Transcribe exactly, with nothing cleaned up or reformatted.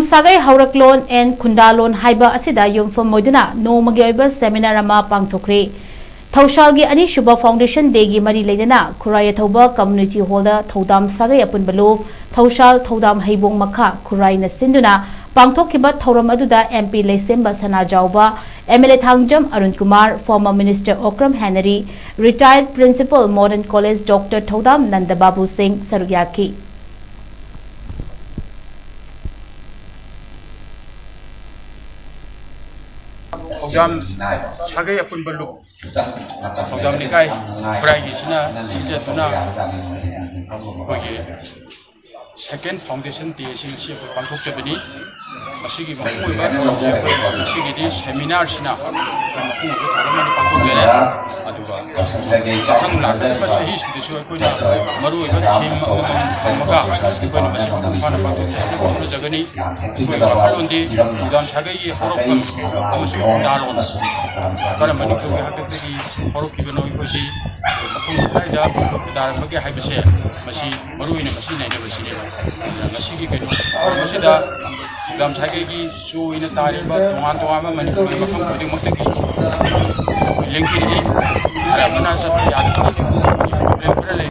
ꯁꯥꯒꯩ ꯍꯧꯔꯛꯂꯣꯟ ꯑꯦꯟ ꯈꯨꯟꯗꯥꯂꯣꯟ ꯍꯥꯏꯕ ꯑꯁꯤꯗ ꯌꯨꯝꯐꯝ ꯑꯣꯏꯗꯨꯅ ꯅꯣꯡꯃꯒꯤ ꯑꯣꯏꯕ seminar ꯑꯃ ꯄꯥꯡꯊꯣꯛꯈ꯭ꯔꯦ꯫ ꯊꯧꯁꯥꯜꯒꯤ ꯑꯅꯤꯁꯨꯕ foundation dayꯒꯤ ꯃꯔꯤ ꯂꯩꯅꯅ ꯈꯨꯔꯥꯏ ꯑꯊꯧꯕ community hallꯗ ꯊꯧꯗꯥꯝ ꯁꯥꯒꯩ ꯑꯄꯨꯟꯕ ꯂꯨꯞ, ꯊꯧꯁꯥꯜ, ꯊꯧꯗꯥꯝ ꯍꯩꯕꯣꯡ ꯃꯈꯥ ꯈꯨꯔꯥꯏꯅ ꯁꯤꯟꯗꯨꯅ ꯄꯥꯡꯊꯣꯛꯈꯤꯕ ꯊꯧꯔꯝ ꯑꯗꯨꯗ M P ꯂꯩꯁꯦꯝꯕ ꯁꯅꯥꯖꯥꯎꯕ, M L A Thangjam Arun Kumar, former minister Okram Henry, retired principal modern college Doctor ꯊꯧꯗꯥꯝ ꯅꯟꯗ ꯕꯥꯕꯨ ꯁꯤꯡ ꯁꯔꯨꯛ ꯌꯥꯈꯤ꯫ ꯊꯧꯗꯥꯝ ꯁꯥꯒꯩ ꯑꯄꯨꯟꯕ ꯂꯨꯞ, ꯊꯧꯗꯥꯝ ꯂꯩꯀꯥꯏ ꯈꯨꯔꯥꯏꯒꯤꯁꯤꯅ ꯁꯤꯟꯖꯗꯨꯅ ꯑꯩꯈꯣꯏꯒꯤ second foundation day ꯑꯁꯤ ꯉꯁꯤ ꯑꯩꯈꯣꯏ ꯄꯥꯡꯊꯣꯛꯆꯕꯅꯤ꯫ ꯃꯁꯤꯒꯤ ꯃꯄꯨꯡ ꯑꯣꯏꯕ ꯊꯧꯔꯝꯁꯤ ꯑꯩꯈꯣꯏ ꯉꯁꯤꯒꯤꯗꯤ seminarꯁꯤꯅ ꯑꯩꯈꯣꯏ ꯃꯄꯨꯡ ꯑꯣꯏꯕ ꯊꯧꯔꯝ ꯑꯣꯏꯅ ꯄꯥꯡꯊꯣꯛꯆꯔꯦ꯫ ꯑꯗꯨꯒ ꯃꯊꯪ ꯂꯥꯛꯀꯗꯕ ꯆꯍꯤꯁꯤꯗꯁꯨ ꯑꯩꯈꯣꯏꯅ ꯃꯔꯨꯑꯣꯏꯕ theme ꯑꯃꯃꯝ ꯊꯝꯃꯒ ꯑꯩꯈꯣꯏꯅ ꯃꯁꯤ ꯃꯄꯨꯡ ꯐꯥꯅ ꯄꯥꯡꯊꯣꯛꯆꯅꯕ ꯍꯣꯠꯅꯖꯒꯅꯤ꯫ ꯑꯩꯈꯣꯏꯒꯤ ꯋꯥꯈꯜꯂꯣꯟꯗꯤ ꯊꯧꯗꯥꯝ ꯁꯥꯒꯩꯒꯤ ꯍꯧꯔꯛꯐꯝ ꯑꯃꯁꯨꯡ ꯈꯨꯟꯗꯥꯂꯣꯟ ꯀꯔꯝꯕ ꯅꯤꯡꯊꯧꯒꯤ ꯍꯥꯛꯇꯛꯇꯒꯤ ꯍꯧꯔꯛꯈꯤꯕꯅꯣ, ꯑꯩꯈꯣꯏꯁꯤ ꯃꯐꯝ ꯀꯗꯥꯏꯗ ꯈꯨꯟꯗꯥꯔꯝꯕꯒꯦ ꯍꯥꯏꯕꯁꯦ ꯃꯁꯤ ꯃꯔꯨꯑꯣꯏꯅ ꯃꯁꯤ ꯅꯩꯅꯕꯁꯤꯅꯦꯕ꯫ ꯑꯗꯨꯅ ꯉꯁꯤꯒꯤ ꯀꯩꯅꯣ ꯃꯁꯤꯗ ꯊꯧꯗꯥꯝ ꯁꯥꯒꯩꯒꯤ ꯆꯨ ꯑꯣꯏꯅ ꯇꯥꯔꯤꯕ ꯇꯣꯉꯥꯟ ꯇꯣꯉꯥꯟꯕ ꯃꯅꯤꯄꯨꯔꯒꯤ ꯃꯐꯝ ꯈꯨꯗꯤꯡꯃꯛꯇꯒꯤꯁꯨ ꯑꯩꯈꯣꯏ ꯂꯦꯡꯕꯤꯔꯛꯏ꯫ ꯈꯔ ꯑꯃꯅ ꯆꯠꯄ ꯌꯥꯗꯕꯒꯤ problem ꯈꯔ ꯂꯩ꯫